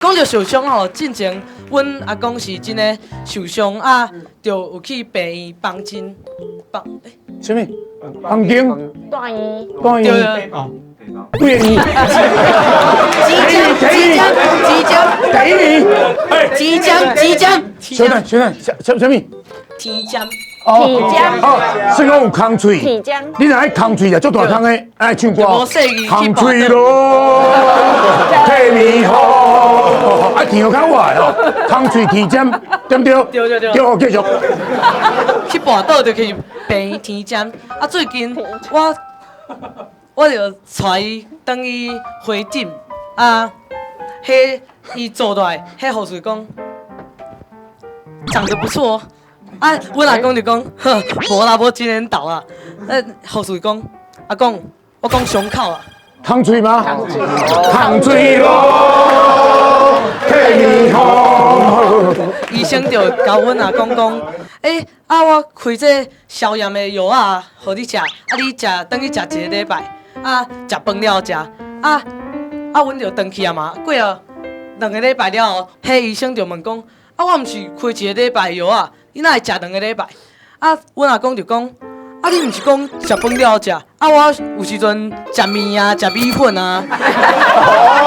講著受傷吼，進前阮阿公是真的受傷啊，就有去病院幫診幫。啥物？房間？大醫。大醫。對。哦。幾個醫？急診，急診，急診。第一名。急診，急診。小等，小等，啥啥物？天針。哦，哦，算講有空喙。天針。你若愛空喙啊，足大空的，愛唱歌。空喙囉，提面雨，啊，甜較活哦，空喙天針，對毋對？對對對。對，繼續。去跋倒就去病院天針，啊，最近我就帶伊轉去回診，啊，彼伊做落來，彼護士講長得不錯，啊，阮阿公就講，呵，無啦，無真緣投啊。護士講，阿公，我講傷口啊。空喙嗎？空喙囉，提面雨。醫生就共阮阿公講，欸，啊，我開這消炎的藥啊，予你食，啊，你食，轉去食一個禮拜，啊，食飯了後食，啊，啊，阮就轉去啊嘛。過了2個禮拜了後，彼醫生就問講，啊，我毋是開一個禮拜藥啊，你哪會食兩個禮拜？啊，阮阿公就講，啊，你毋是講食飯了後食，啊，我有時陣食麵啊，食米粉啊。